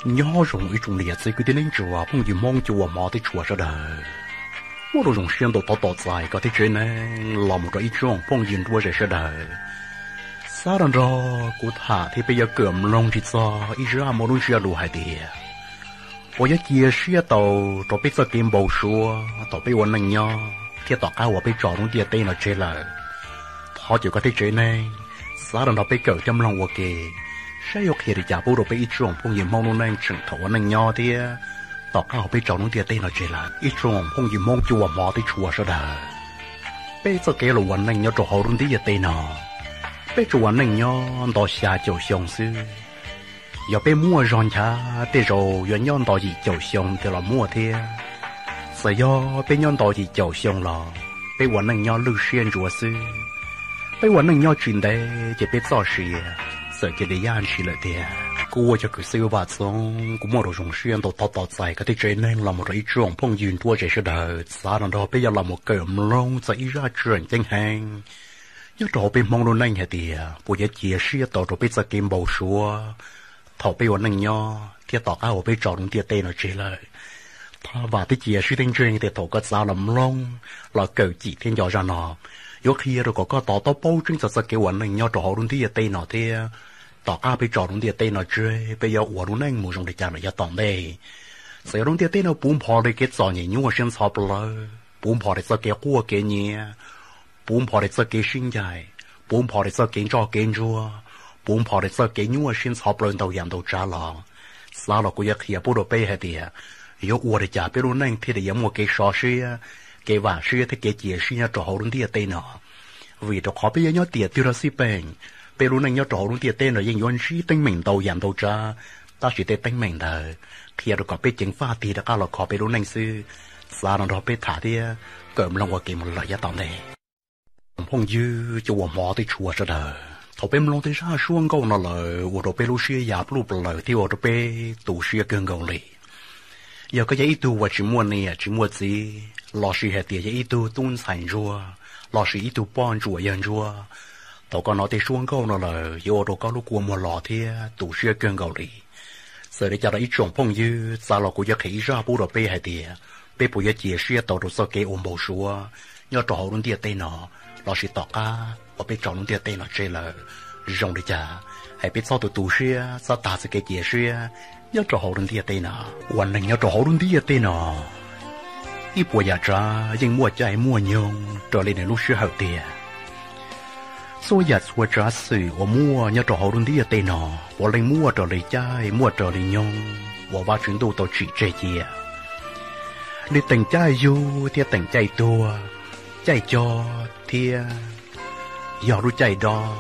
Nyob zoo ib tsoom niam txiv kwv tij neej tsa phooj ywg Hmoob cov uas hmov thiab tshua sawv daws. Muaj rau zoo siab ntau thov tos txais koj thiab tsev neeg los mus rau ib tsoom phooj ywg nruab ze sawv daws. Xav rau nrog kuv tham thiab peb yuav kawm mloog tsis txog ib zaj muaj lub ntsiab lus hais tias, puas yuav cia siab tau rau peb txoj kev npau suav thaum peb ua neej nyob thiab tom qab uas peb tso lub ntiaj teb no tseg lawm. Thov caw koj thiab tsev neeg xav rau nrog peb kawm thiab mloog ua ke, saib yuav qhia li cas pub rau peb ib tsoom phooj ywg Hmoob lub neej tseem thaum ua neej nyob thiab tom qab uas peb tso lub ntiaj teb no tseg lawm. Ib tsoom phooj ywg Hmoob cov uas hmov thiab tshua sawv daws, peb txoj kev los ua neej nyob rau hauv lub ntiaj teb no, peb tsuas ua neej nyob nto xya caum xyoo xwb. Yog peb muaj zog nchav tej zaum yuav nyob nto yim caum xyoo thiaj los muaj thiab. Txawm yog peb nyob nto yim caum xyoo los peb ua neej nyob lwj siab ntsuav xwb. Peb ua neej nyob tsis ntev ces peb txoj sia txawm cia li yaj ntshis lawm tiag. Kuv ua cov kwv xwb Vam Txoov, kuv muaj rau zoo siab ntau thov tos txais koj thiab tsev neeg los mus rau ib tsoom phooj ywg nruab ze sawv daws, xav rau nrog peb yuav los mus kawm mloog txog ib zaj tseem ceeb heev nyob rau hauv peb Hmoob lub neej hais tias puas yuav cia siab tau rau peb txoj kev npau suav thaum peb ua neej nyob thiab tom qab uas peb tso lub ntiaj teb no tseg lawm. Thov vam thiab cia siab thiab ntseeg tias thaum koj txav los mloog, los kawm cim thiab nco zaj no, yuav qhia rau kom koj to taub paub tseeb txog txoj kev ua neej nyob rau hauv lub ntiaj teb no thiab tom qab peb tso lub ntiaj teb no tseg peb yuav ua lub neej mus zoo li cas lawm yav tom ntej. Txawm yog lub ntiaj teb no puv npo li kev txom nyem nyuaj siab ntxhov plawv, puv npo li txoj kev quaj kev nyiav, puv npo li txoj kev sib ncaim, puv npo li txoj kev ntsoj kev ntsuag, puv npo li txoj kev nyuaj siab ntxhov plawv ntau yam ntau tsav los, xav los kuv yuav qhia pub rau peb hais tias yuav ua li cas peb lub neej thiaj li yuav muaj kev sov siab, kev vam siab thiab kev cia siab nyob rau hauv lub ntiaj teb no. Vim rau qhov peb yuav nyob tiam twg los xij peem, peb lub neej nyob rau hauv lub ntiaj teb no yeej yuav ntsib teeb meem ntau yam ntau tsav, tab sis tej teeb meem ntawd qhia rau kom peb ceev faj tig rov qab los kho peb lub neej xwb. Xav los nrog peb tham thiab kawm mloog ua ke mus lawm yav tom ntej. Phooj ywg cov uas hmov thiab tshua sawv daws, thaum peb mloog tej zaj suab nkauj no lawm ua rau peb lub siab ya pluj plaws thiab ua rau peb tu siab kawg nkaus li. Yog koj yog ib tug uas tsis muaj niam tsis muaj txiv, lossis hais tias yog ib tug tub ntxhais ntsuag, lossis ib tug poj ntsuam yawg ntsuag, thaum koj hnov tej suab nkauj no lawm yuav ua rau koj lub kua muag los thiab tu siab kawg nkaus li. Txawm li cas los ib tsoom phooj ywg, txav los kuv yuav qhia ib zaj pub rau peb hais tias peb puas yuav cia siab tau rau txoj kev ua npau suav nyob rau hauv lub ntiaj teb no, lossis tom qab uas peb tso lub ntiaj teb no tseg lawm zoo li cas, es peb txhob tu tu siab, txhob tag txoj kev cia siab nyob rau hauv lub ntiaj teb no. Ua neeg nyob rau hauv lub ntiaj teb no, ib puas yam tsav yeej muaj caij muaj nyoog raws li nws lub sij hawm tiag. Txhua yam txhua tsav xwm uas muaj nyob rau hauv lub ntiaj teb no puav leej muaj raws li caij muaj raws li nyoog uas Vajtswv ntuj tau tsim tseg cia. Nws teem caij yug thiab teem caij tuag, caij cog thiab yog lub caij dob,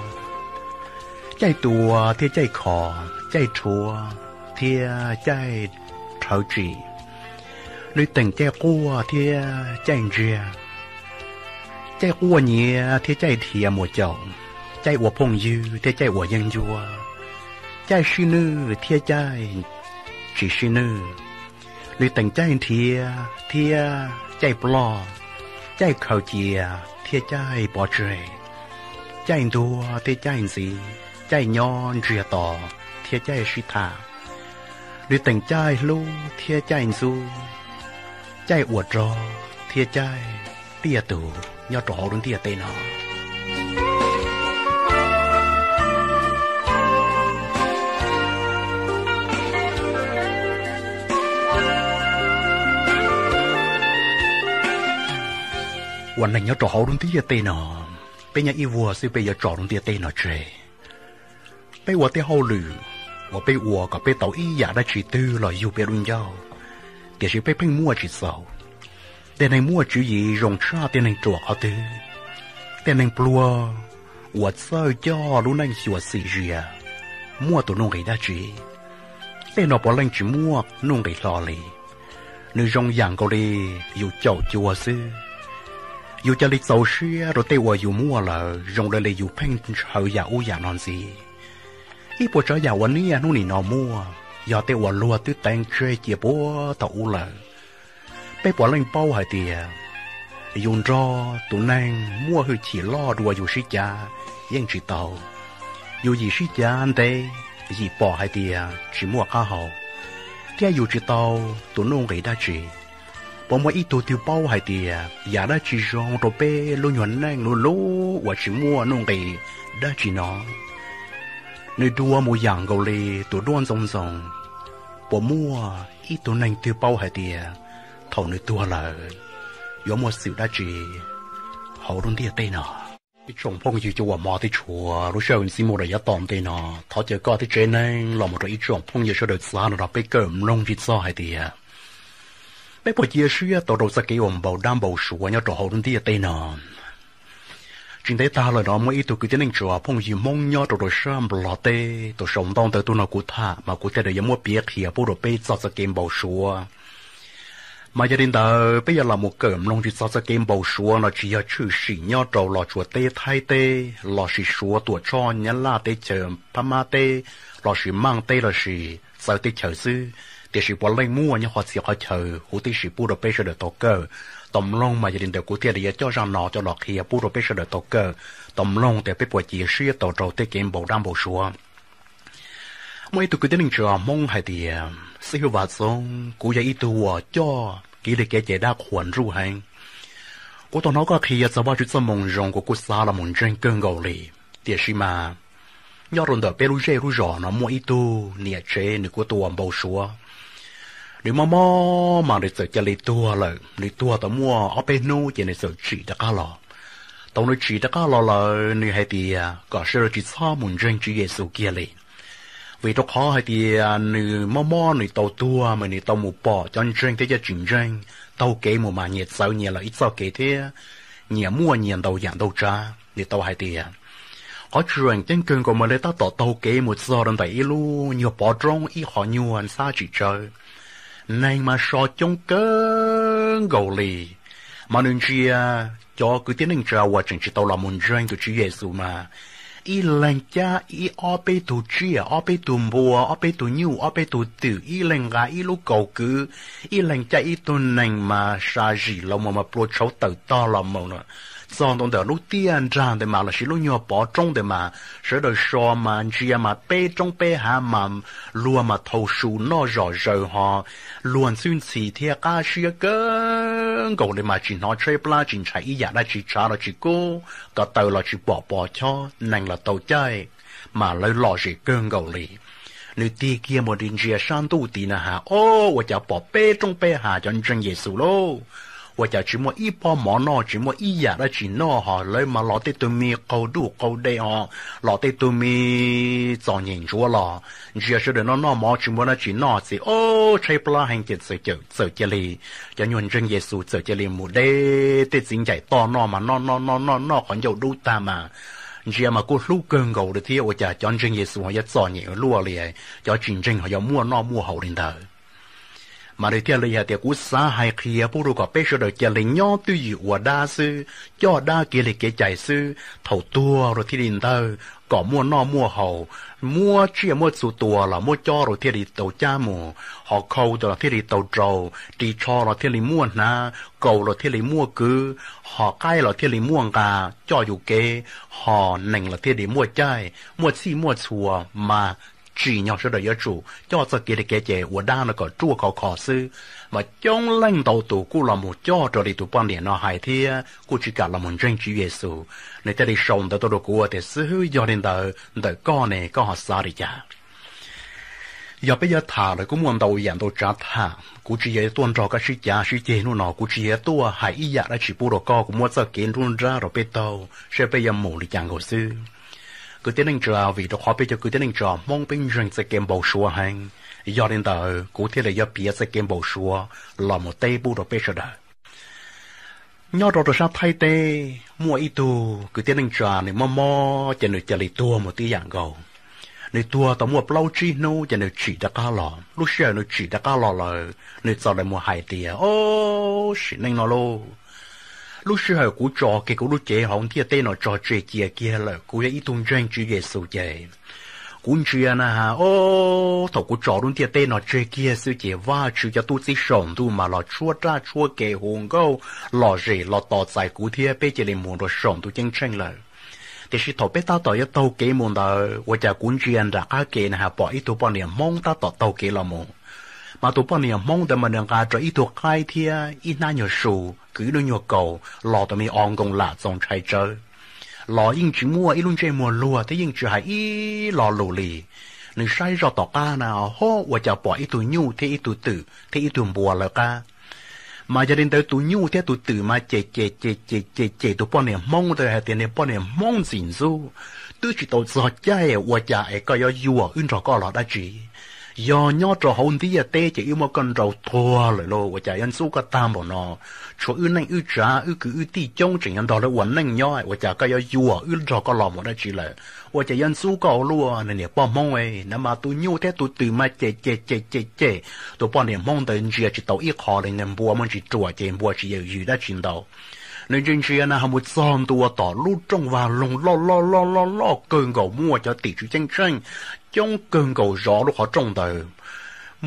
caij tua thiab caij kho, caij rhuav thiab caij rhawv tsim. Nws teem caij quaj thiab caij ntsiag, caij quaj nyiav thiab caij dhia muas caum, caij ua phooj ywg thiab caij ua yeeb ncuab, caij sib nwj thiab caij tsis sib nwj. Nws teem caij nrhiav thiab caij ploj, caij khaws cia thiab caij pov tseg, caij ntuag thiab caij ntxiv, caij nyob ntsiag to thiab caij sib tham. Nws teem caij hlub thiab caij ntxub, caij ua rog thiab caij tiaj tus nyob rau hauv lub ntiaj teb no. Ua neeg nyob rau hauv lub ntiaj teb no, peb nyob ib vuag xwb peb yuav tso lub ntiaj teb no tseg. Peb ua tej hauj lwm uas peb ua kom peb tau ib yam dab tsi twg los yug peb lub ncauj, tiam sis peb pheej muaj tsis txaus. Tej neeg muaj tswv yim zoo tshaj tej neeg ruam qhov twg? Tej neeg pluag uas txawj coj lub neej xyuam xim zias muaj tus nuj nqis dab tsi? Tej no puav leej tsis muaj nuj nqis hlo li. Nws zoo yam nkaus li yus caum cua xwb. Yus cia li txaus siab rau tej uas yus muaj lawm zoo li yus pheej ntshaw yam ub yam no ntxiv. Ib puas tsav yam uas niaj hnub nim no muaj yog tej uas luag twb teev tseg cia puag thaum ub lawm. Peb puav leej paub hais tias yus nrog tus neeg muaj hwj chim loj dua yus sib cav yeej tsis tau. Yus yim sib cav ntev, yim pom hais tias tsis muaj qab hau, thiab yus tsis tau tus nuj nqis dab tsi. Puas muaj ib tug twg paub hais tias yam dab tsi zoo rau peb lub nyuag neej lub lub uas tsis muaj nuj nqis dab tsi no? Nws dua mus yam nkaus li tus duab ntxoov ntxoo. Puas muaj ib tug neeg twg paub hais tias thaum nws tuag lawm yuav muaj xwm dab tsi hauv lub ntiaj teb no? Ib tsoom phooj ywg cov uas hmov thiab tshua, lub sij hawm ntxiv mus rau yav tom ntej no, thov caw koj thiab tsev neeg los mus rau ib tsoom phooj ywg sawv daws txav no rau peb kawm mloog tsis txog hais tias peb puas cia siab tau rau txoj kev uas npau dab npau suav nyob rau hauv lub ntiaj teb no. Tsis ntev tag lawm no muaj ib tug kwv tij neej tsa phooj ywg Hmoob nyob rau rau sab Nplog teb tau sau ntau ntawv tuaj nrog kuv tham mas kuv thiaj li yuav muab piav qhia pub rau peb txog txoj kev npau suav. Mas yog li ntawd peb yuav los mus kawm mloog tsis txog txoj kev npau suav no tsis yog tshwm sim nyob rau Los Tsuas teb, Thaib teb lossis Suav, Tuam Tshoj, Nyab Laj teb chaws, Phab Mab teb lossis Maaj teb lossis txawv teb chaws xwb, tiam sis puav leej muaj nyob qhov txhia qhov chaw huv tib si pub rau peb sawv daws tau kawm tau mloog. Mas yog li ntawd kuv thiaj li yuav coj zaj no coj los qhia pub rau peb sawv daws tau kawm tau mloog tias peb puas cia siab tau rau tej kev npau dab npau suav. Muaj ib tug kwv tij neej tsa Hmoob hais tias, xib hwb Vam Txoob, kuv yog ib tug uas coj kev li kev cai dab qhuas nruj heev. Kuv tau hnov koj qhia txog Vajtswv txoj moo zoo kuv kuj xav los mus ntseeg kawg nkaus li. Tiam sis mas nyob rau ntawm peb lub zej lub zos no muaj ib tug niam tsev nws kuj tua npau suav. Nws mob mob mas nws txawm cia li tuag lawm. Nws tuag tau muaj ob peb hnub ces nws txawm tsim rov qab los. Thaum nws tsim rov qab los lawm nws hais tias kom sawv daws tsis txhob mus ntseeg Tswv Yexus kiag li. Vim rau qhov hais tias nws mob mob nws tau tuag mas nws tau mus pom cov ntseeg thiab cov tsis ntseeg taug kev mus mas nyias txawv nyias lawm ib txoj kev thiab nyias muaj nyias ntau yam ntau tsav. Nws tau hais tias qhov tseem ceeb kawg nkaus mas lawv tab tom taug kev mus txog rau ntawm ib lub nyuag pov roob ib qho nyuag ntxhab tsis tsawv. Neeg mas so coob kawg nkaus li. Mas nws ntsia cov kwv tij neej tsa uas tseem tsis tau los mus ntseeg tus Tswv Yexus mas ib leeg cab ib ob peb tug tsiaj, ob peb tug npua, ob peb tug nyuj, ob peb tug twm, ib leeg nqa ib lub kaus kwv, ib leeg cab ib tug nees mas sa zim los mus mas plua tshauv tawm tog los mus. Txog ntua ntawm lub tiaj nrag ntawd mas lossis lub nyuag pov roob ntawd mas sawv daws so mas ntsia mas peb roob peb hav mas luag mas thau su noj zom zaws ho luag ntxhwb ntxhi thiab qab siab kawg nkaus li mas tsis hnov tshaib plab tsis ntshai ib yam dab tsi tshav los tsis kub, ko taw los tsis pom pos chob nees los tau caij mas lawv lom zem kawg nkaus li. Nws tig kiag mus ntsia sab ntuj tid na has, o, ua cas pom peb roob peb hav cov ntseeg Yexus lauj. Ua cas tsis muaj ib pob mov noj tsis muaj ib yam dab tsi noj ho lawv mas los tej tug me qaug duj qaug de ho los tej tug me txom nyem ntsuav los. Ntsia sawv daws noj noj mov tsis muaj dab tsi noj txiv, o, tshaib plab heev ces txawm cia li, cov nyuag ntseeg Yexus txawm cia li mus de tej txiv ncaim toj noj mas noj noj noj noj noj qhov ncauj dub tag mas ntsia mas kuj hlub kawg nkaus li thiab ua cas cov ntseeg Yexus ho yuav txom nyem ua luaj li, cov tsis ntseeg ho yuav muaj noj muaj haus li ntawd. Mas nws thiaj li hais tias kuv xav hais qhia pub rau kom peb sawv daws cia li nyob twj ywm ua dab xwb, coj dab kev li kev cai xwb, thaum tuag rau thiaj li ntawd kom muaj noj muaj haus, muab tsiaj muab txhu tua los muab cob rau thiaj li tau cab mus, ho khau los thiaj li tau rau, ris tsho los thiaj li muaj hnav, kaus los thiaj li muaj kwv, ho qaib los thiaj li muaj nqa coj yus kev, ho nees los thiaj li muaj caij, muaj txhij muaj txhua mas tsim nyog sawv daws yuav tsum coj txoj kev li kev cai ua dab no kom ruaj khov kho xwb. Mas coob leej ntau tus kuj los mus coj raws li tus poj niam no hais thiab kuj tsis kam los mus ntseeg Tswv Yexus. Nws thiaj li sau ntawv tuaj rau kuv tias, xib hwb, yog li ntawd ntawm koj ne koj ho xav li cas? Yog peb yuav tham lawm kuj muaj ntau yam ntau tsav tham, kuv tsis yog tuaj nrog koj sib cav sib ceg hnub no, kuv tsis yog tuaj hais ib yam dab tsi pub rau koj, kuv muab txoj kev nruab nrab rau peb taug saib peb yuav mus li cas nkaus xwb. Kwv tij neej tsa, vim rau qhov peb cov kwv tij neej tsa Hmoob peb ntseeg txoj kev npau suav heev, yog li ntawd kuv thiaj li yuav piav txoj kev npau suav los mus teb pub rau peb sawv daws. Nyob rau rau sab Thaib teb muaj ib tug kwv tij neej tsa nws mob mob ces nws cia li tuag mus tib yam nkaus. Nws tuag tau muaj plaub tsib hnub ces nws tsim rov qab los. Lub sij hawm nws tsim rov qab los lawm nws txawm lam mus hais tias, o, sim neej no lauj, lub sij hawm kuv tso kiag kuv lub cev hauv ntiaj teb no tso tseg cia kiag lawm, kuv yog ib tug ntseeg Tswv Yexus ces kuv ntsia na has, o, thaum kuv tso lub ntiaj teb no tseg kiag xwb ces Vajtswv cov tub txib saum ntuj mas los tshuab raj tshuab kev hu nkauj lom zem los tos txais kuv thiab peb cia li mus rau saum ntuj ceeb tsheej lawm. Tiam sis thaum peb tab tom yuav taug kev mus ntawd ua cas kuv ntsia nram qab ke na has pom ib tug poj niam Hmoob tab tom taug kev los mus. Mas tus poj niam Hmoob ntawd mas nws nqa rau ib tug qaib thiab ib hnab nyuag su, kwv ib lub nyuag kaus los tus me o nkoos lam txaus ntshai tsawv. Los yeej tsis muaj ib lub ntsej muag luag thiab yeej tsis hais ib lo lus li. Nws saib zoj tom qab na, ho ua cas pom ib tug nyuj thiab ib tug twm thiab ib tug npua lawv qab. Mas yog li ntawd tus nyuj thiab tus twm mas cem cem cem cem cem tus poj niam Hmoob ntawd hais tias, niag poj niam Hmoob ntxim ntxub, twb tsis tau txog caij ua cas es koj yuav yuam wb nrog koj los dab tsi? Yog nyob rau hauv ntiaj teb ces wb muab koj nrau tuag lawm lauj, ua cas yuav ntxub koj tag npaum no? Tshuav wb neej wb tsav, wb kwv wb tij coob tseem yuav nrog lawv ua neej nyob, ua cas koj yuav yuam wb nrog koj los mus dab tsi lawm? Ua cas yuav ntxub koj ua luaj, niag niam poj Hmoob? Na mas tus nyuj thiab tus twm mas cem cem cem cem cem, tus poj niam Hmoob ntawd ntsia tsis tau ib qho li, npua muaj ntsis ruam ces npua tsis yam ywm dab tsi ntau. Nws ntsia ntsia na ho mus txog ntua tom lub rooj vag loog loj loj loj loj loj kawg nkaus, muaj cov tim tswv ceeb tsheej coob kawg nkaus zov lub qhov rooj ntawd.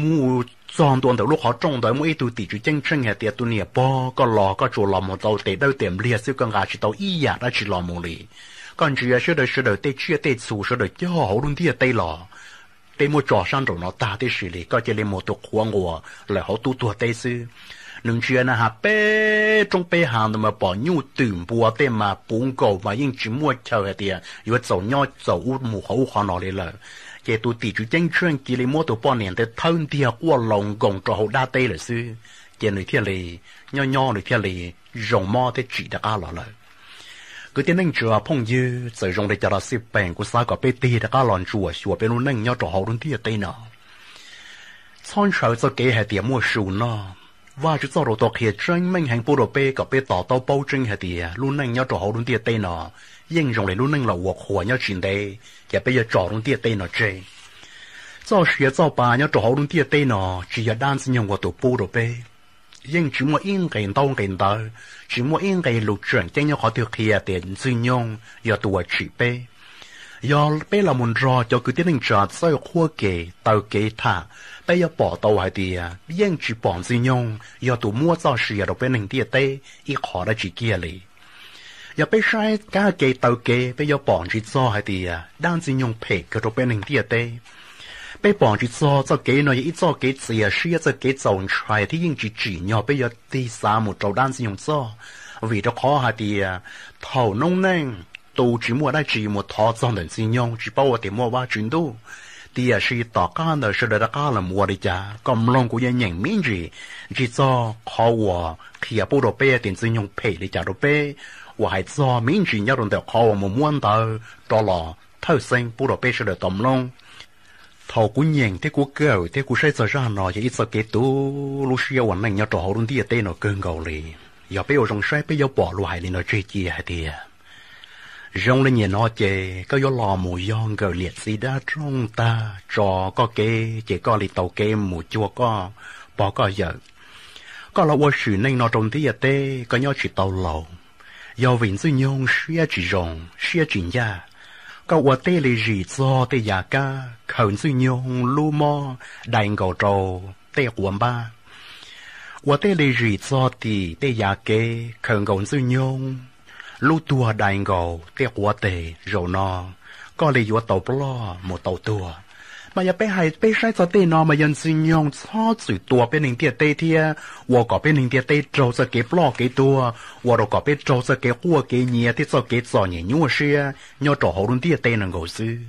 Mus txog ntua ntawm lub qhov rooj ntawd muaj ib tug tim tswv ceeb tsheej hais tias, tus niam pog, koj los koj tsuas los mus tau tes dawb tes npliag xwb, koj nqa tsis tau ib yam dab tsi los mus li. Koj ntsia sawv daws, sawv daws tej tsiaj tej txhu sawv daws cog hauv lub ntiaj teb los, peb muab tso sab nraum no tag tib si li, koj cia li mus tus qhuav nquas lawm hauv tub tuag teb xwb. Nws ntsia na has peb roob peb hav ntawd mas pom nyuj twm npua tej mas puv nkaus mas yeej tsis muaj chaw hais tias yuav txaus nyob txaus mus qhov ub qhov no li lawm. Ces tus tim tswv ceeb tsheej cia li muab tus poj niam ntawd thawb ntiag quaj laus nkoos rau hauv dab teb lawm xwb. Ces nws thiaj li nyob nyob nws thiaj li zoo mob thiab tsim rov qab los lawm. Kwv tij neej tsa phooj ywg, txawm zoo li cas los xij peem kuv xav kom peb tig rov qab los ntsuam xyuas peb lub neej nyob rau hauv lub ntiaj teb no. Txhob ntshaw txoj kev hais tias muaj su noj. Vajtswv txoj lus tau qhia tseeb meej heev pub rau peb kom peb to taub paub tseeb hais tias lub neej nyob rau hauv lub ntiaj teb no yeej zoo li lub neej los ua qhua nyob tsis ntev ces peb yuav tso lub ntiaj teb no tseg. Txoj sia txoj pa nyob rau hauv lub ntiaj teb no tsis yog dab ntxwg nyoog ua tus pub rau peb. Yeej tsis muaj ib nqe ntaub nqe ntawv, tsis muaj ib nqe lus tseem ceeb nyob qhov twg qhia tias ntxwg nyoog yog tus uas tsim peb. Yog peb los mus nrog cov kwv tij neej tsa txawj qhuab ke taw kev tham, peb yuav pom tau hais tias yeej tsis pom ntxwg nyoog yog tus muab txoj sia rau peb neeg ntiaj teb ib qho dab tsi kiag li. Yog peb saib kab ke taw kev peb yuav pom ntsis txog hais tias dab ntxwg nyoog phem kawg rau peb neeg ntiaj teb. Peb pom ntsis txog txoj kev no yog ib txoj kev txias siab, txoj kev txaus ntshai thiab yeej tsis tsim nyog peb yuav tig xav mus rau dab ntxwg nyoog txoj. Vim rau qhov hais tias thaum noob neej tus tsis muaj dab tsi mus thov txog ntawm ntxwg nyoog tsis paub ua tias muaj Vajtswv ntuj. Tiam sis tom qab ntawd sawv daws rov qab los ua li cas, koj mloog kuv yuav nyeem me ntsis ntsis txog qhov uas qhia pub rau peb tias ntxwg nyoog phem li cas rau peb, uas hais txog me ntsis nyob rau ntawm qhov uas mus muab ntawv rov los thawj xeeb pub rau peb sawv daws tau mloog. Thaum kuv nyeem thiab kuv kawm thiab kuv saib txog zaj no yog ib txoj kev tu lub siab ua neej nyob rau hauv lub ntiaj teb no kawg nkaus li. Yog peb ua zoo saib peb yuav pom luag hais li no tseg cia hais tias zoo li nyiam no ces koj yuav los mus yog nkawm niam txiv dab roog tag tso koj kev ces koj li tau kev mus cuag koj pog koj yawm. Koj los ua sim neej no rau ntiaj teb koj nyob tsis tau laus, yog vim ntxwg nyoog siab tsis zoo siab tsis ncaj. Koj ua teb li zim txog tej yav kab khaws ntxwg nyoog lub mob dai nkaus rau tej quav npab, ua teb li zim txog tim tej yav kev khaws nkaus ntxwg nyoog lub tuag dai nkaus tej quav teg. Zaum no koj li yuav tau ploj mus tau tuag. Mas yog peb hais peb saib txog tej no mas yog ntxwg nyoog txhob txwm tua peb neeg ntiaj teb thiab ua kom peb neeg ntiaj teb raug txoj kev ploj kev tuag, ua rau kom peb raug txoj kev quaj kev nyiav thiab txoj kev txom nyem nyuaj siab nyob rau hauv lub ntiaj teb no nkaus xwb.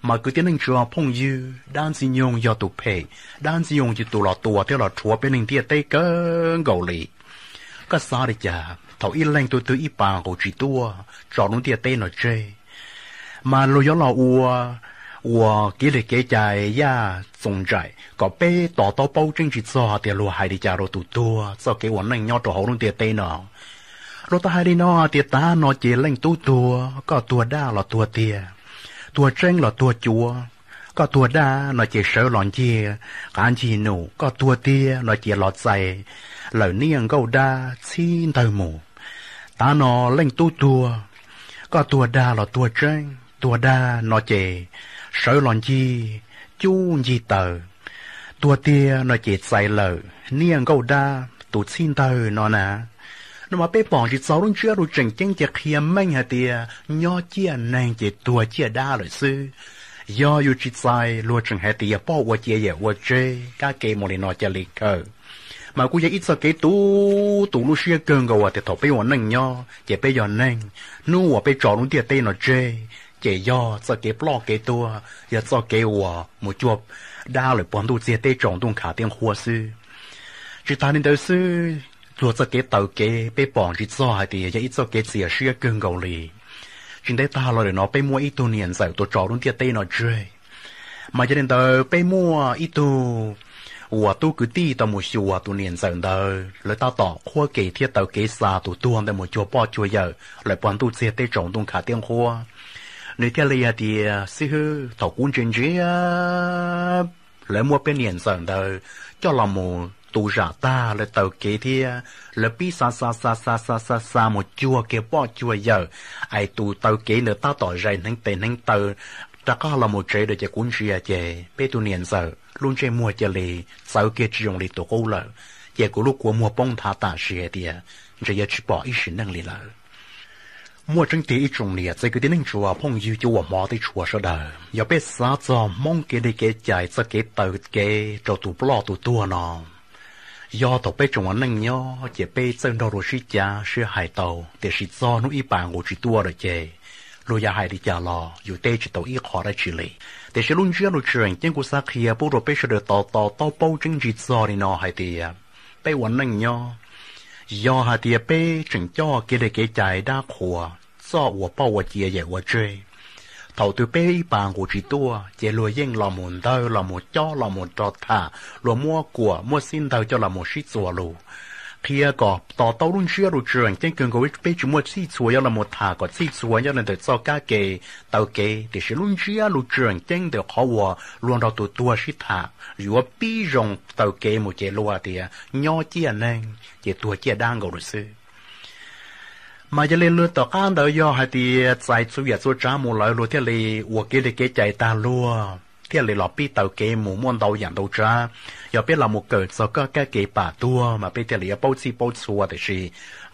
Mas kwv tij neej tsa phooj ywg, dab ntxwg nyoog yog tus phem, dab ntxwg nyoog yog tus los tua thiab los rhuav peb neeg ntiaj teb kawg nkaus li. Koj xav li cas thaum ib leeg tug twg ib pas nqus tsis tuaj tso lub ntiaj teb no tseg, mas luag yuav los ua, ua kev li kev cai yaj txoos ntsaim kom peb to taub paub tseeb tsis txog tias luag hais li cas rau tus tuag txoj kev ua neej nyob rau hauv lub ntiaj teb no. Luag tau hais li no tias tav no ces leej tub tuag, koj tuag daj los tuag tiag, tuag tseeb los tuag cuav. Koj tuag daj no ces sawv los ncig qav ncig num, koj tuag tiag no ces los txais lawm niaj nkauj dab txhib ntawg mus. Tav no leej tub tuag, koj tuag daj los tuag tseeb, tuag daj no ces sawv los ncig cub ncig taws, tuag tiag no ces txais lawm niaj nkauj dab tus txhib ntawg no na. No mas peb pom tsis txog lub ntsiab lus tseem ceeb ces qhia meej hais tias nyob ciaj neeg ces tuag ciaj dab lawm xwb. Yog yus tsis txais, luag tseem hais tias poj ua cia yawm ua tseg, kab ke mus li no cia li kawg. Mas kuj yog ib txoj kev tu, tu lub siab kawg nkaus tias thaum peb ua neej nyob ces peb yog neeg, hnub uas peb tso lub ntiaj teb no tseg ces yog txoj kev ploj kev tuag, yog txoj kev uas mus cuag dab lawm puag ntuj txiag teb tsaus ntuj nkhav tiab nqhuab xwb. Tsis tas li ntawd xwb, luag txoj kev taw kev peb pom ntsib txog hais tias yog ib txoj kev txias siab kawg nkaus li. Tsis ntev tag los lawm no peb muaj ib tug niam ntxawm tuaj tso lub ntiaj teb no tseg. Mas yog li ntawd peb muaj ib tug uas tub kwv tij tau mus xyuas tus niam ntxawm ntawd, lawv tab tom qhuab kev thiab taw kev xa tus tuag ntawd mus cuag poj cuag yawm lawm puag ntuj txiag teb tsaus ntuj nkhav tiab nqhuab. Nws thiaj li hais tias, xib hwb, thaum kuv ntsia ntsia lawv muab peb niam ntxawm ntawd coj los mus tu zam tag, lawv taw kev thiab lawv pib xa xa xa xa xa xa xa mus cuag kiag poj cuag yawm, es tus taw kev ntawd tab tom zais hneev tes hneev taw rov qab los mus tsev lawm ces kuv ntsia ces peb tus niam ntxawm lub ntsej muag cia li txawv kiag tsis zoo li tus qub lawm. Ces kuv lub kua muag poob nthav tam sim hais tias ntshe yuav tsis pom ib sim neej li lawm. Muaj tseeb tiag ib tsoom niam txiv kwv tij neej tsa phooj ywg cov uas hmov thiab tshua sawv daws, yog peb xav txog Hmoob kev li kev cai txoj kev taw kev rau tus ploj tus tuag no, yog thaum peb tseem ua neej nyob ces peb txawj nrog luag sib cav sib hais tau, tiam sis txog hnub ib pas nqus tsis tuaj lawm ces luag yuav hais li cas los yus teb tsis tau ib qho dab tsi li. Tiam sis lub ntsiab lus tseem ceeb kuv xav qhia pub rau peb sawv daws to to taub paub tseeb ntsig txog li no hais tias peb ua neej nyob, yog hais tias peb tseem coj kev li kev cai dab qhuas, txoj uas poj ua cia yawm ua tseg, thaum twg peb ib pas nqus tsis tuaj ces luag yeej los mus ntawg los mus cob los mus rau tham, luag muab kuam muab xib ntawg coj los mus sib txuas lus. Qhia kom to taub lub ntsiab lus tseem ceeb kawg nkaus, peb tsis muaj txhij txhua yuav los mus tham kom txhij txhua nyob li ntawm txoj kab ke taw kev, tiam sis lub ntsiab lus tseem ceeb ntawm qhov uas luag nrog tus tuag sib tham yuav pib zoo taw kev mus ces luag tias nyob ciaj neeg ces tuag ciaj dab nkaus lawm xwb. Mas yog li luag tom qab ntawd yog hais tias txais txhua yam txhua tsav mus lawm luag thiaj li ua kev li kev cai tag luag thiaj li los pib taw kev mus muaj ntau yam ntau tsav. Yog peb los mus kawm txog koj kab ke pam tuag mas peb thiaj li yuav paub txhij paub txhua, tiam sis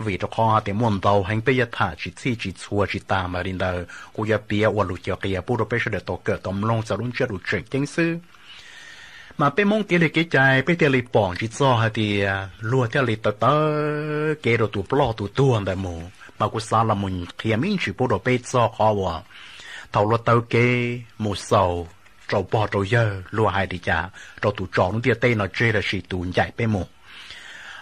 vim rau qhov hais tias muaj ntau heev peb yuav tham tsis txhij tsis txhua tsis tas mas li ntawd kuv yuav piav ua lus cov qias pub rau peb sawv daws tau kawm tau mloog txog lub ntsiab lus tseem ceeb xwb. Mas peb Hmoob kev li kev cai peb thiaj li pom ntsig txog hais tias luag thiaj li taw taw kev rau tus ploj tus tuag ntawd mus. Mas kuv xav los mus qhia me ntsis pub rau peb txog qhov uas thaum luag taw kev mus xaus rau pog rau yawg luag hais li cas rau tus tso lub ntiaj teb no tseg lossis tus ncaim peb mus.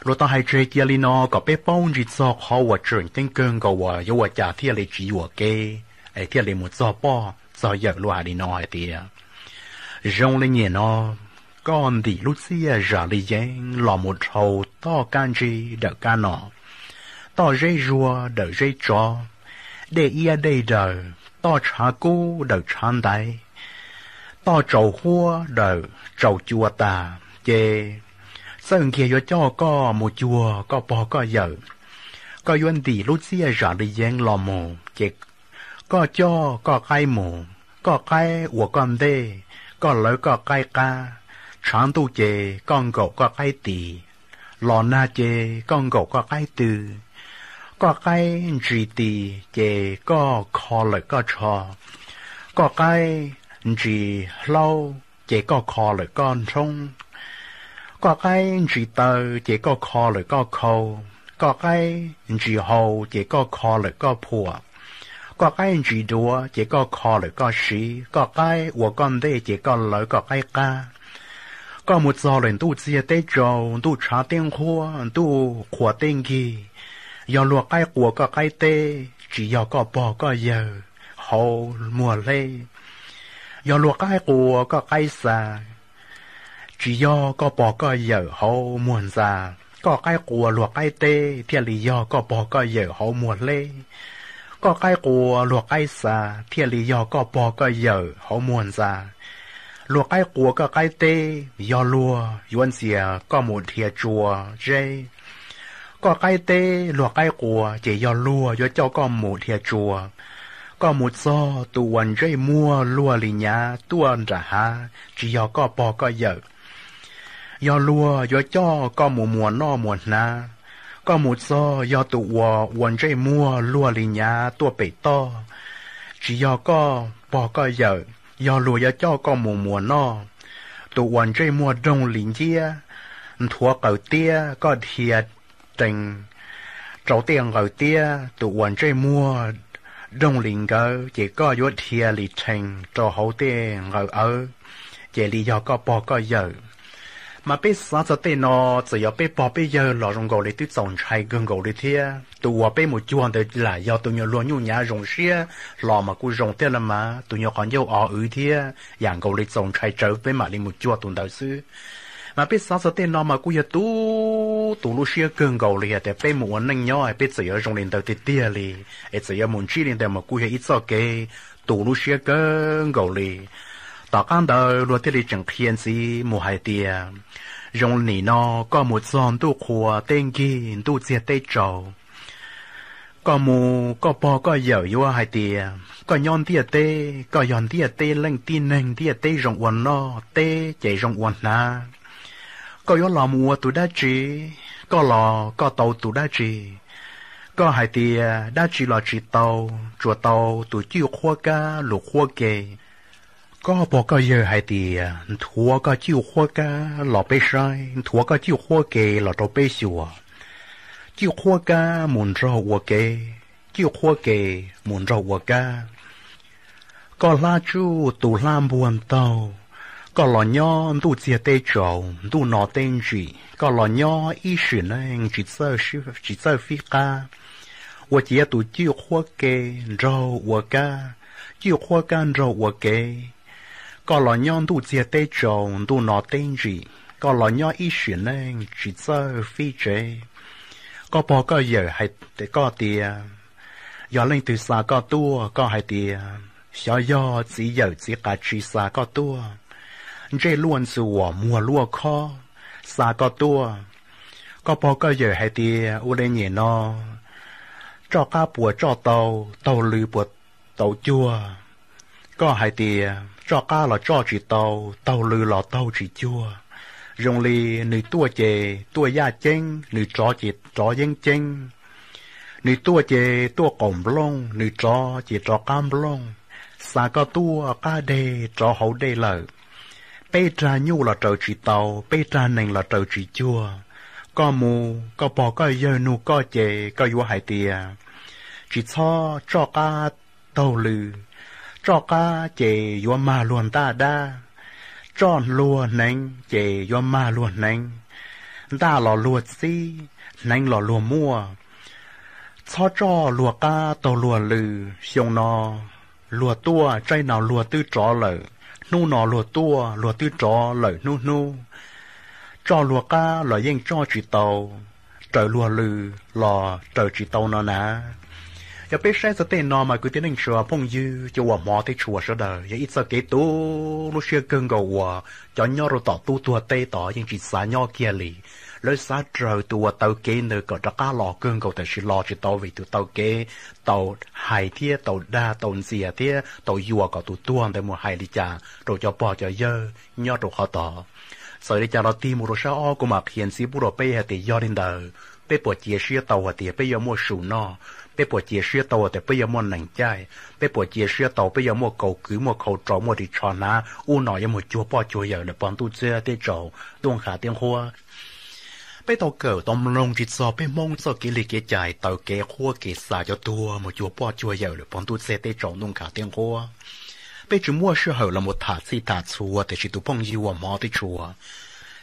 Luag tau hais tseg cia li no kom peb paub ntsig txog qhov uas tseem ceeb kawg nkaus uas yuav ua cas thiaj li tsis yuam kev es thiaj li mus txog poj txog yawm luag hais li no hais tias zoo li nyiam no, koj ntim lub txiaj zam li yeeb los mus dhau toj kab ntsib dawm kab no, toj zeb zuag dawm zeb tsov, dej iab dej daws, toj tshav kub dawm tshav ntaiv, toj tsaus huab dawm tsaus cua tas ces txawj nkiag yuav coj koj mus cuag koj pog koj yawm. Koj yuav ntim lub txiaj zam li yeeb los mus ces koj coj koj qaib mus, koj qaib ua koj ntej, koj lawv koj qaib qab. Tshav ntuj ces koj nkaum koj qaib tis, los nag ces koj nkaum koj qaib tw. Koj qaib ntsis tis ces koj kho lawm koj tsho, koj qaib ntsis hlaub ces koj kho lawm koj nrhoob, koj qaib ntsis taw ces koj kho lawm koj khau, koj qaib ntsis hau ces koj kho lawm koj phuam, koj qaib ntsis duav ces koj kho lawm koj siv, koj qaib ua koj ntej ces koj lawv koj qaib qab. Koj mus txog lawm ntuj txiag teb tsaus, ntuj tshav teb nqhuab, ntuj qhua teb nkig, yog luag qaib qua koj qaib teb, tsis yog koj pog koj yawg hauv muag hleb. Yog luag qaib qua koj qaib xa, tsis yog koj pog koj yawm hauv muag ntxa. Koj qaib qua luag qaib teb thiaj li yog koj pog koj yawm hauv muag hleb. Koj qaib qua luag qaib xa thiaj li yog koj pog koj yawm hauv muag ntxa. Luag qaib qua koj qaib teb yog luag yuav ntxias koj mus dhia tsua zeb. Koj qaib teb luag qaib qua ces yog luag yuav coj koj mus dhia tsua. Koj mus txog tus uas ntsej muag luag li nyav tuaj nram hav tsis yog koj pog koj yawm, yog luag yuav coj koj mus muas noj muas hnav. Koj mus txog yog tus uas ua ntsej muag luag li nyav tuaj pem toj, tsis yog koj pog koj yawm, yog luag yuav coj koj mus muas noj. Tus uas ntsej muag doog li nciab, nthuav qaws tiab, koj dhia rees rau tej nqaws tiab. Tus uas ntsej muag doog li nkawd ces koj yuav dhia li rhees rau hauv tej nqaws awb, ces li yog koj pog koj yawm. Mas peb xav txog tej no, txawm yog peb pog peb yawg los zoo nkaus li twb txaus ntshai kawg nkaus li thiab. Tus uas peb mus cuag ntawd lam yog tus nyuag luag nyuj nyav zoo siab hlo mas kuj zoo thiab los mas, tus nyuag qhov ncauj o wv thiab yam nkaus li txaus ntshai tsawv peb mam li mus cuag tus ntawd xwb. Mas peb xav txog tej no mas kuj yog tu, tu lub siab kawg nkaus li hais tias peb mus ua neej nyob peb txawm yuav zoo li ntawd tiag tiag li, es txawm yuav mus ntsib li ntawd mas kuj yog ib txoj kev tu lub siab kawg nkaus li. Tom qab ntawd luag thiaj li tseem qhia ntxiv mus hais tias, zoo nim no koj mus txog ntuj qhua teb nkig ntuj txiag teb tsaus, koj mus koj pog koj yawm yuav hais tias koj nyob ntiaj teb, koj yog ntiaj teb leej tib neeg, ntiaj teb zoo ua noj, teb ces zoo ua hnav. Koj yuav los mus ua tus dab tsi? Koj los koj tau tus dab tsi? Koj hais tias dab tsi los tsis tau, tsuas tau tus cwj qhuab kab lus qhuab ke. Koj pog koj yawg hais tias nthuav koj cwj qhuab kab los peb saib, nthuav koj cwj qhuab ke los rau peb xyuas. Cwj qhuab kab mus nrog ua ke, cwj qhuab ke mus nrog ua kab. Koj hlab tsuj tus hlab npuag ntaug, koj los nyob ntuj txiag teb tsaus ntuj no teb ntsim, koj los nyob ib sim neej tsis txawj fib qab, ua ciav tus cwj qhuab ke nraug ua kab, cwj qhuab kab nraug ua ke. Koj los nyob ntuj txiag teb tsaus ntuj no teb ntsim, koj los nyob ib sim neej tsis txawj fib tsev. Koj pog koj yawm hais koj tias, yog leej twg xa koj tuaj, koj hais tias xyov yog txiv yawm txiv qas tsi xa koj tuaj, ntsej luaj ntxuam muag luaj khob xa koj tuaj. Koj pog koj yawm hais tias ua li nyem no, tsoj qab puas tsoj tau, taug lw puas tau cuag? Koj hais tias tsoj qab los tsoj tsis tau, taug lw los taug tsis cuag. Zoo li nws tuaj ces tuaj yaj ceeb, nws rov ces rov yeeb ceeb. Nws tuaj ces tuaj qaum nplooj, nws rov ces rov qab nplooj. Xa koj tuaj qab deg rov hauv dej lawm. Peb rag nyuj los raws tsis tau, peb rag nees los raws tsis cuag. Koj mus, koj pog koj yawg nug koj ces koj yuav hais tias tsis txhob tsoj qab taug lw. Tsoj qab ces yuav mag luag ntaj dab, tsoj luag hneev ces yuav mag luag hneev. Ntaj los luag txib, hneev los luag muaj. Txhob tsoj luag qab taug luag lw. Xyoo no luag tuaj, tsaib no luag twb rov lawm, hnub no luag tuaj, luag twb rov lawm hnub hnub. Tsoj luag qab los yeej tsoj tsis tau, raws luag lw los raws tsis tau no na. Yog peb saib txog tej no mas kwv tij neej tsa phooj ywg cov uas hmov thiab tshua sawv daws, yog ib txoj kev tu lub siab kawg nkaus uas cov nyob rau tom tub tuag teb tod yeej tsis xav nyob kiag li. Lawv xav raws tus uas taw kev ntawd kom rov qab los kawg nkaus, tab sis los tsis tau vim tus taw kev tau hais thiab tau dag tau ntxias thiab tau yuam kom tus tuag ntawd mus hais li cas rau cov pog cov yawg nyob rau qhov tod. Txawm li cas los tig mus rau sab ob kuv mam qhia ntxiv pub rau peb hais tias yog li ntawd peb puas cia siab tau hais tias peb yuav muaj su noj? Peb puas cia siab tau hais tias peb yuav muaj nees caij? Peb puas cia siab tau peb yuav muaj kaus kwv, muaj khau rau, muaj ris tsho hnav, ub no yuav mus cuag poj cuag yawm lawm pog ntuj txiag teb tsaus ntuj qhav tiab nqhuab? Peb tau kawm tau mloog tsis txog peb Hmoob txoj kev li kev cai taw kev qhuab kev xa cov tuag mus cuag poj cuag yawm lawm pog ntuj txiag teb tsaus ntuj qhav tiab nqhuab. Peb tsis muaj sij hawm los mus tham txhij tham txhua, tiam sis tus phooj ywg uas hmov thiab tshua,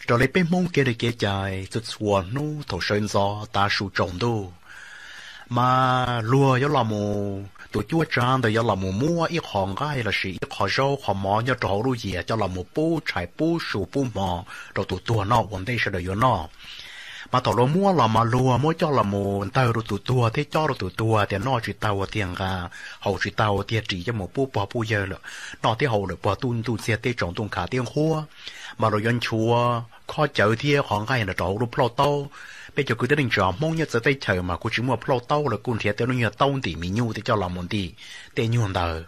raws li peb Hmoob kev li kev cai txhua txhua hnub thaum sawv ntxov tav su tsaus ntuj mas luag yuav los mus, tus cuab tsav ntawd yuav los mus muab ib qho nqaij lossis ib qho zaub qho mov nyob rau hauv lub yias coj los mus pub tshais pub su pub hmo rau tus tuag noj ua ntej sawv daws yuav noj. Mas thaum luag muab los mas luag muab coj los mus ntawg rau tus tuag thiab cob rau tus tuag tias noj tsis tau ua tiag nqa, haus tsis tau ua tiag ris coj mus pub pog pub yawg lawm, noj thiab haus lawm pog ntuj txiag teb tsaus ntuj qhav tiab nqhuab. Mas luag yuav nchuav khob cawv thiab qhov nqaij no rau hauv lub plhaub taub. Peb cov kwv tij neej tsa Hmoob nyob txawv teb chaws mas kuj tsis muaj plhaub taub, lawv kuj nrhiav tej lub nyuag taub ntim me nyuj thiab coj los mus ntim tej nyuag ntawd.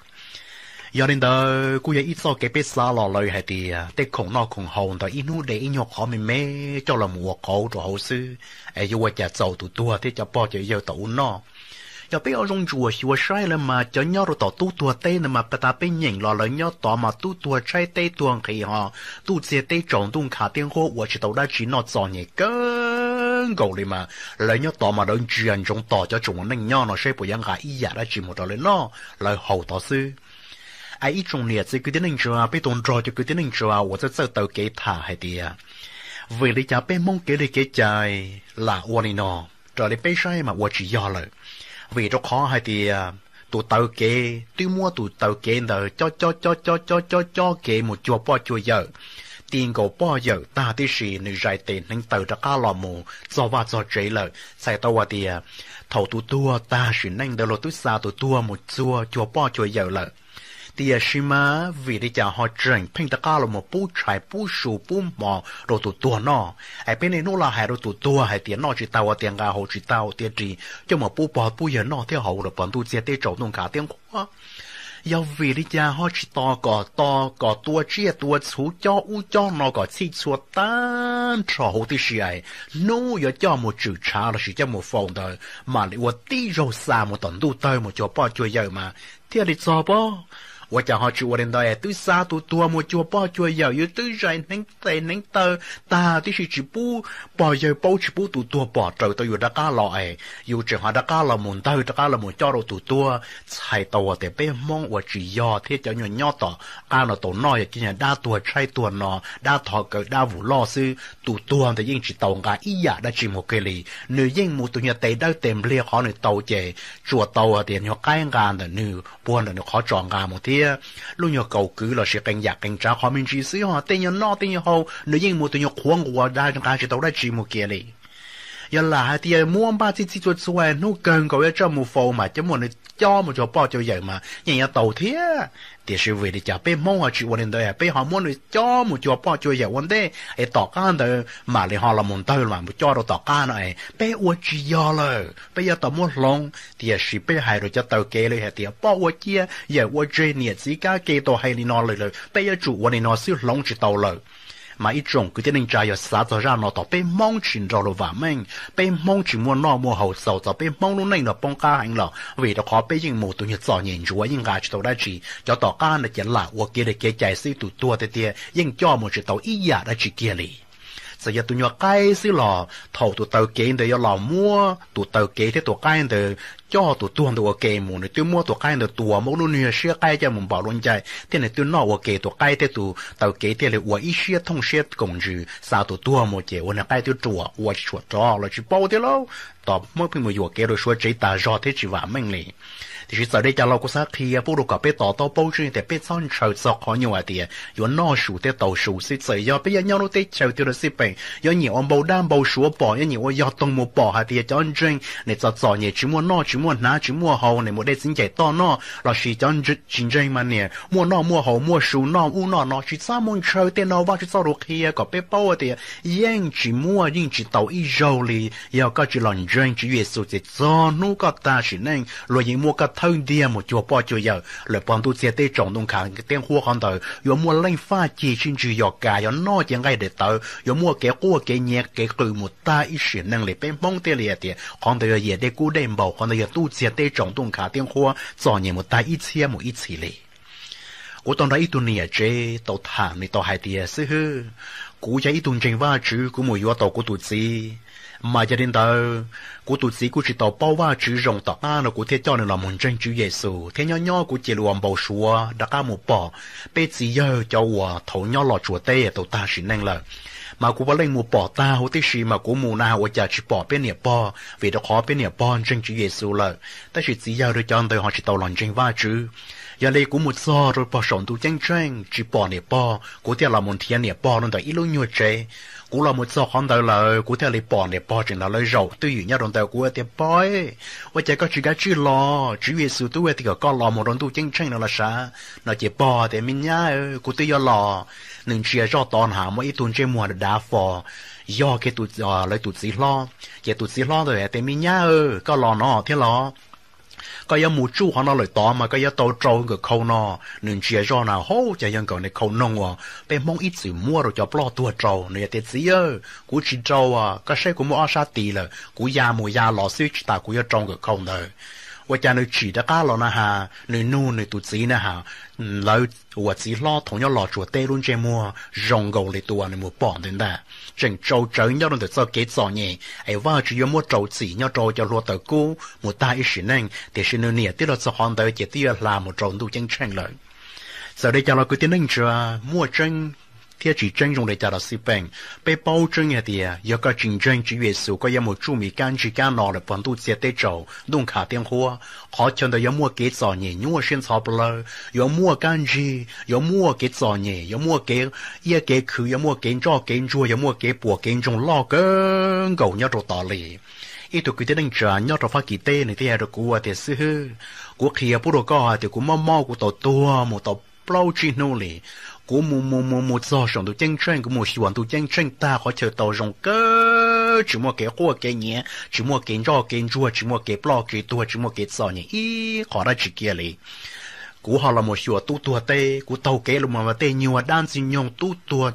Yog li ntawd kuj yog ib txoj kev peb xav los lawm hais tias tej khoom noj khoom haus ntawd ib hnub de ib nyuag qhov me me coj los mus ua qauv rau hauv xwb, es yuav ua cas txaus tus tuag thiab cov pog cov yawg tau ua noj. Yog peb ua zoo ntsuam xyuas saib lawm mas cov nyob rau tom tub tuag teb ntawd mas pas tas peb nyeem los lawv nyob tod mas tub tuag tshaib teb tuag nqhis ho ntuj txiag teb tsaus ntuj nkhav tiab nquab ua tsis tau dab tsi noj txom nyem kawg nkaus li mas lawv nyob tod mas lawv ntsia ntsoov tos cov tsoom neej nyob no saib puas yuav nqa ib yam dab tsi mus rau lawv noj lawv haus tod xwb. Es ib tsoom niam txiv kwv tij neej tsa, peb tau nrog cov kwv tij neej tsa uas txawj txawj taw kev tham hais tias vim li cas peb Hmoob kev li kev cai lam ua li no, raws li peb saib mas ua tsis yog lawm. Vim rau qhov hais tias tus taw kev twb muab tus taw kev ntawd cob cob cob cob cob cob cob kev mus cuag poj cuag yawm, ti nkaus poj yawm tag tib si, nws zais tes hneev taw rov qab los mus txog vaj txog tsev lawm. Txhais tau hais tias thaum tus tuag tag sim neej ntawd los twb xa tus tuag mus txog cuag poj cuag yawm lawm. Tiam sis mas vim li cas ho tseem pheej rov qab los mus pub tshais pub su pub hmo rau tus tuag noj? Es peb niaj hnub los hais rau tus tuag hais tias noj tsis tau ua tiag, nqa haus tsis tau ua tiag, ris coj mus pub pog pub yawg noj thiab haus lawm puag ntuj txiag teb tsaus ntuj nkhav tiab nquab. Yog vim li cas ho tsis tos kom tos kom tua tsiaj tua txhu cob ub cob no kom txhij txhua tag nrho huv tib si, hnub yuav coj mus tswm tshav lossis coj mus faus ntawd mam li ua tib zaug xa mus tom ntuj tawg mus cuag poj cuag yawm mas thiaj li txog pob? Ua cas ho tsis ua li ntawd, twb xa tus tuag mus cuag poj cuag yawm, yus twb zais hneev tes hneev taw tag tib si, tsis pub pog yawg paub, tsis pub tus tuag pom raws tau yus rov qab los es yus tseem ho rov qab los mus ntawg rov qab los mus cob rau tus tuag. Txhais tau tias peb Hmoob ua tsis yog thiab cov nyuag nyob tom qab no tau noj yog cov nyuag dab tuag tshaib tuag no, dab thov kaw dab vus loj xwb. Tus tuag ntawd yeej tsis tau nqa ib yam dab tsi mus kiag li, nws yeej mus tus nyuag tes dawb tes nplig qhov nws tau ces tsuas tau tias nyuag qaib nqa ntawm nws puag ntawm nws qhov tsos nqa mus thiab lub nyuag kaus kwv lossis qee yam qee tsav qhov me ntsis xwb, ho tej nyuag noj tej nyuag haus nws yeej mus tus nyuag qhuav nquas da nqa tsis tau dab tsi mus kiag li. Yog lam hais tias muab npaj txhij txhij txhua txhua hnub kawg nkaus yuav coj mus faus mas coj muab nws cob mus cuag poj cuag yawm mas yeej yuav tau thiab. Tiam sis vim li cas peb Hmoob ho tsis ua li ntawd, peb ho muab nws cob mus cuag poj cuag yawm ua ntej es tom qab ntawd mam li ho los mus ntawg mam mus cob rau tom qab no es peb ua tsis yog lawm, peb yuav tau muab hloov. Tiam sis peb hais rau cov taw kev li hais tias poj ua ciaj yawm ua tseg, niam txiv kab ke tau hais li no lawm, peb yuav tsum ua li no xwb, hloov tsis tau lawm. Mas ib tsoom kwv tij neej tsa, yog xav txog zaj no thaum peb Hmoob tsis nrog luag vam meej, peb Hmoob tsis muaj noj muaj haus, xaus txog peb Hmoob lub neej no poob qab heev los vim rau qhov peb yeej mus tus nyuag txom nyem ntsuav yeej nqa tsis tau dab tsi, cov tom qab no ces lam ua kev li kev cai xwb, tus tuag tiag tiag yeej coj mus tsis tau ib yam dab tsi kiag li. Txawm yog tus nyuag qaib xwb los thaum tus taw kev ntawd yuav los muab tus taw kev thiab tus qaib ntawd coj tus tuag ntawd ua ke mus, nws twb muab tus qaib ntawd tua muab lub niag siab qaib coj mus npaum lub ncaim thiab nws twb noj ua ke tus qaib thiab tus taw kev thiaj li ua ib siab thooj siab koom ntsws xa tus tuag mus ces ua niag qaib twb ruam ua tsis tshua rov los tsis paub thiab lauj. Tom Hmoob pheej mus yuam kev rau suav tsev tas zog thiab tsis vam meej li. Tiam sis txawm li cas los kuv xav qhia pub rau kom peb to taub paub tseeb tias peb txhob ntshaw txog qhov nyuaj hais tias yuav noj su thiab tau su xwb. Txawm yog peb yuav nyob lub teb chaws twg los xij peem, yuav nyiam ua npau dab npau suav pom, yuav nyiam ua yog toog mus pom hais tias cov ntseeg nim txom txom nyem tsis muaj noj tsis muaj hnav tsis muaj haus, nim mus de txiv ncaim toj noj, lossis cov tsis ntseeg mas nim muaj noj muaj haus muaj su noj ub noj no, tsis txhob mus ntshaw tej no. Vajtswv txoj lus qhia kom peb paub tias yeej tsis muaj yeej tsis tau ib zaug li. Yog koj tsis los ntseeg Tswv Yexus ces txog hnub koj tag sim neej luag yeej muab koj thawb ntiag mus cuag poj cuag yawm lawm puag ntuj txiag teb tsaus ntuj nkhav tiab nquab. Qhov ntawd yuav muaj leej faj cig sib ntsig yos kas, yog noj ces nqaij daim tawv, yuav muaj kev quaj kev nyiav kev qw mus tag ib sim neej li. Peb Hmoob thiaj li hais tias qhov ntawd yog yam dej kub dej npaum, qhov ntawd yog ntuj txiag teb tsaus ntuj nkhav tiab nquab txom nyem mus tag ib txhiab mus ib txhis li. Kuv tau nrog ib tug niam tsev tau tham, nws tau hais tias xib hwb, kuv yog ib tug ntseeg Vajtswv, kuv mus yuav tau kuv tus txiv, mas yog li ntawd kuv tus txiv kuj tsis tau paub Vajtswv zoo. Tom qab no kuv thiaj coj nws los mus ntseeg Tswv Yexus thiab nyob nyob kuv cia li ua npau suav rov qab mus pom peb txiv yawg cov uas thaum nyob Los Tsuas teb tau tag sim neej lawm. Mas kuv puav leej mus pom tag huv tib si mas kuv mus na ua cas tsis pom peb niam pog, vim rau qhov peb niam pog ntseeg Tswv Yexus lawm, tab sis txiv yawg rau cov ntawd ho tsis tau los ntseeg Vajtswv. Yog li kuv mus txog rau pog saum ntuj ceeb tsheej tsis pom niam pog, kuv thiaj los mus nrhiav niam pog rau ntawm ib lub nyuag tsev. Kuv los mus txog qhov ntawd lawm kuv thiaj li pom niam pog tseem nrog lawv zaum twj ywm nyob rau ntawd. Kuv tias, pog, ua cas koj tsis kav tsij los? Tswv Yexus twb hais tias kom koj los mus rau ntuj ceeb tsheej no los sav. No ces pog tias, me nyab, kuv twb yuav los. Nws ntsia zoj tod na muaj ib tug ntsej muag dav fo yog kiag lawv tus txiv hlob. Ces tus txiv hlob ntawd hais tias, me nyab, koj los no thiab los? Koj yuav mus tsuj qhov no lawm tod mas koj yuav tau rau nkawm khau no. Nws ntsia zoj na hauv cas yog nkawm niag khau noog uas peb Hmoob ib txwm muab rau cov ploj tuag rau. Nws yog tias, txiv, kuv tsis rau, koj saib kuv muaj ob sab tis lawm, kuv ya mus ya los xwb tsis tas kuv yuav rau nkawm khau ntawd. Ua cas nws tsim rov qab los na has, nws nug nws tus txiv na has, lawv uas txiv hlob thaum nyob Los Tsuas teb lub ntsej muag zoo nkaus li tus uas nws mus pom ntawd ntag, tseem tsau tsawv nyob rau ntawm txoj kev txom nyem es Vajtswv yuav muab rau txim nyob rau cov hluav taws kub mus tag ib sim neej, tiam sis nws niam twb los txog qhov ntawd ces twb yuav hla mus rau ntuj ceeb tsheej lawm. Txawm li cas los kwv tij neej tsa, muaj tseeb thiab tsis tseeb zoo li cas los xij peem, peb paub tseeb hais tias yog koj tsis ntseeg Tswv Yexus koj yuav mus tsuj mis kab ntsig kab no lawm puag ntuj txia teb tsaus ntuj nkhav tiab nqhuab. Qhov chaw ntawd yuav muaj kev txom nyem nyuaj siab ntxhov plawv, yuav muaj kab ntsig, yuav muaj kev txom nyem, yuav muaj kev iab kev khwv, yuav muaj kev ntsoj kev ntsuag, yuav muaj kev puas kev ntsoog loj kawg nkaus nyob rau tod li. Ib tug kwv tij neej tsa nyob rau Fab Kis teb nws thiaj hais rau kuv tias, xib hwb, kuv qhia pub rau koj hais tias kuv mob mob kuv tau tuag mus tau plaub tsib hnub li. Kuv mus mus mus mus txog saum ntuj ceeb tsheej, kuv mus xyuas ntuj ceeb tsheej tag qhov chaw tau zoo kawg, tsis muaj kev quaj kev nyiav, tsis muaj kev ntsoj kev ntsuag, tsis muaj kev ploj kev tuag, tsis muaj kev txom nyem ib qho dab tsi kiag li. Kuv ho los mus xyuas tub tuag teb, kuv taug kev los mus mas tej nyuag dab ntxwg nyoog tub tuag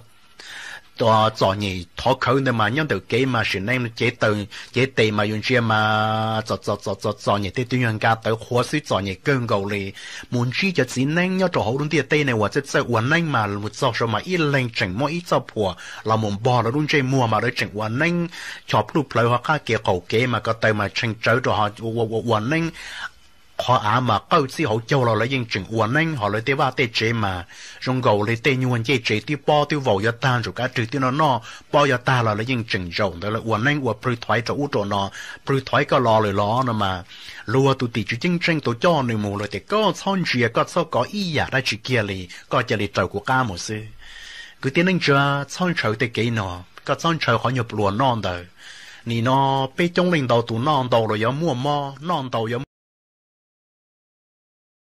txom nyem thov khawv ntawd mas nyob ntawm kev mas sim neej cev tes mas yus ntsia mas txom txom txom txom nyem, tej tub nyuag nka tawv qhuav xwb, txom nyem kawg nkaus li. Mus ntsib cov txiv neeb nyob rau hauv lub ntiaj teb ne uas txawj txawj ua neeb mas mus txog saud mas ib leeg tseem muaj ib txoj phuam los mus npog lawv lub ntsej muag mas lawv tseem ua neeb, chos pluj plhawv hauv qab kev qaum kev mas ko taw mas tshee tsawv rau ua ua neeb. Qhov av mas qawj txij hauv caug los lawv yeej tseem ua neeb, ho lawv tej vaj tej tsev mas zoo nkaus li tej nyuag ncej tsev twb pob twb vaus yuav tag, ntsuas kab rwg twb noj noj pob yuav tag los lawv yeej tseem zaum ntawd lawv ua neeb ua plhws thaiv rau ub rau no, plhws thaiv koj los lawm los no mas. Luag tus tim tswv ceeb tsheej tau coj nws mus lawm tias koj txhob ntsia, koj txhob kov ib yam dab tsi kiag li, koj cia li raws kuv qab mus xwb. Kwv tij neej tsa, txhob ntshaw tej kev no, koj txhob ntshaw qhov nyuag pluas noj ntawd. Nim no peb coob leej ntau tus noj ntau los yuav muaj mob, noj ntau yuav